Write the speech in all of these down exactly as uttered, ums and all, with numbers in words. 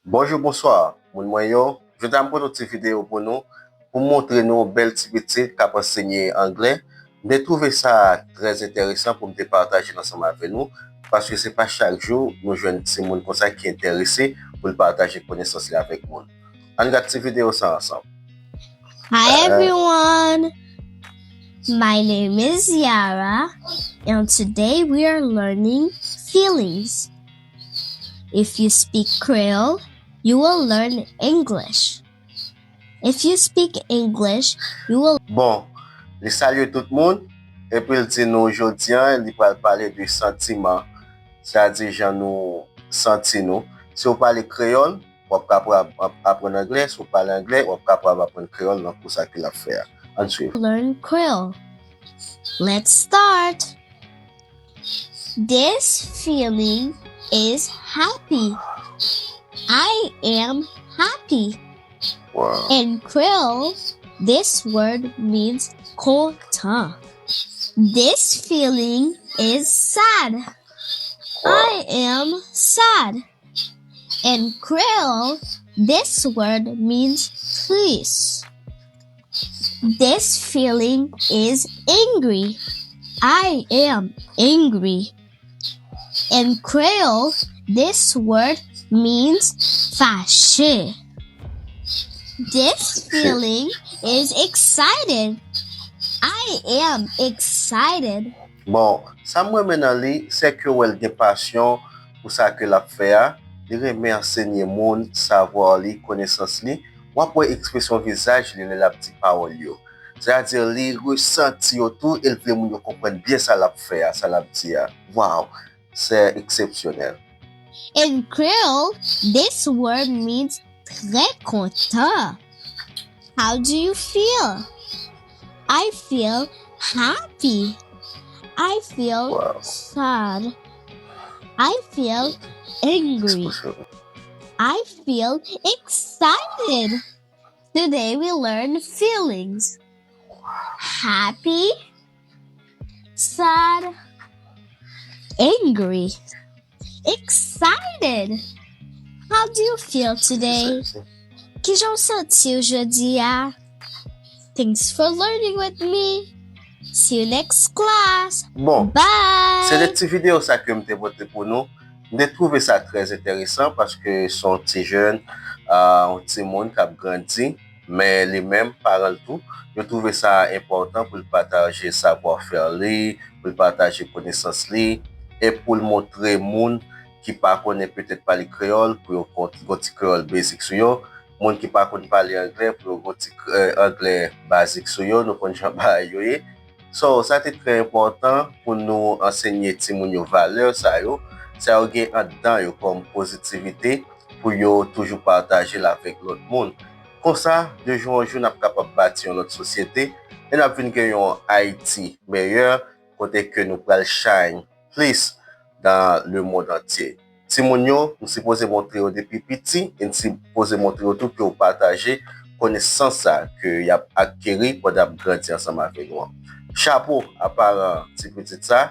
Bonjou, bonswa, moun mwen yo. Jodi a m pote yon ti videyo pou nou, pou m montre nou yon bèl ti pitit k ap ansenye anglè. M te twouve sa trè enteresan pou m te pataje l ansanm avè nou, paske se pa chak jou nou jwenn timoun konsa ki enterese pou l pataje konesans li avèk moun. Ann gad ti videyo sa ansanm. Hi everyone! My name is Yara, and today we are learning feelings. If you speak Creole, you will learn English. If you speak English, you will Bon, li salye tout moun, epi l di nou jodi a, li pral pale de santiman, sètadi jan nou santi nou. Si w pale kreyòl, w ap kapab ap- aprann anglè, si w pale anglè, w ap kapab aprann kreyòl nan kou sa ke l ap fè a. Ann swiv. learn Creole. Let's start! This feeling is happy. I am happy. Wow. In Creole, this word means content. This feeling is sad. I am sad. In Creole, this word means tris. This feeling is angry. I am angry. In Creole, this word means fâché. This feeling is excited. I am excited. Bon, sa m renmen nan li, se ke w wè l gen pasyon pou sa ke l ap fè a. Li renmen ansenye moun savwa li, konesans li. W ap wè ekspresyon vizaj li lè l ap di pawòl yo. Sètadi li resanti yo tou e l vle moun yo konprann byen sa l ap fè a, sa l ap di a. Wow, se eksepsyonèl. In Creole, this word means très content. How do you feel? I feel happy. I feel Wow. sad. I feel angry. I feel excited. Today we learn feelings. Happy, sad, angry, excited. How do you feel today? Kijan w santi w jodi a? Thanks for learning with me. See you next class. Bon, se de Bye. ti videyo sa ke m te pote pou nou. M te twouve sa trè enteresan paske se yon ti jèn, ah, yon timoun k ap grandi, men li menm, paran l tou, yo twouve sa enpòtan pou l pataje savwa fè li, pou l pataje konesans li, e pou l montre moun ki pa konnen petèt pale kreyòl, pou yo gon ti kreyòl basic sou yo, moun ki pa konn pale anglè, pou yo gon ti eh, anglè bazik sou yo, nou konn jan bagay yo ye. So, sa te trè enpòtan pou nou ansenye timoun yo valè sa yo, sa yo gen anndan yo kòm pozitivite pou yo toujou pataje l avèk lòt moun. Konsa, de jou an jou, n ap kapab bati yon lòt sosyete e n ap vin gen yon Ayiti meyè kote ke nou pral shine plis dans le monde entier. Timoun yo, nou sipoze montre yo depi piti e n sipoze montre yo tou pou yo pataje konesans sa ke y ap akeri pandan y ap grandi ansanm avè nou an. Chapo a paran ti pitit sa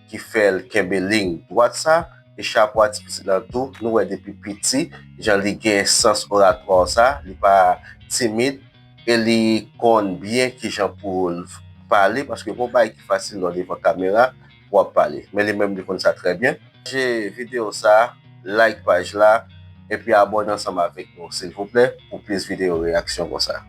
ki fè l kenbe liy dwat sa, e chapo a ti pitit lan tou, nou wè depi piti jan li gen sans oratwa sa, li pa timid e li konn byen kijan pou l pale, paske gon bagay ki fasil lè w devan kamera pou w ap pale. Men li menm li konn sa trè byen. Pataje videyo sa, like paj la, epi abòne ansanm avèk nou silvouplè pou plis videyo reyaksyon konsa.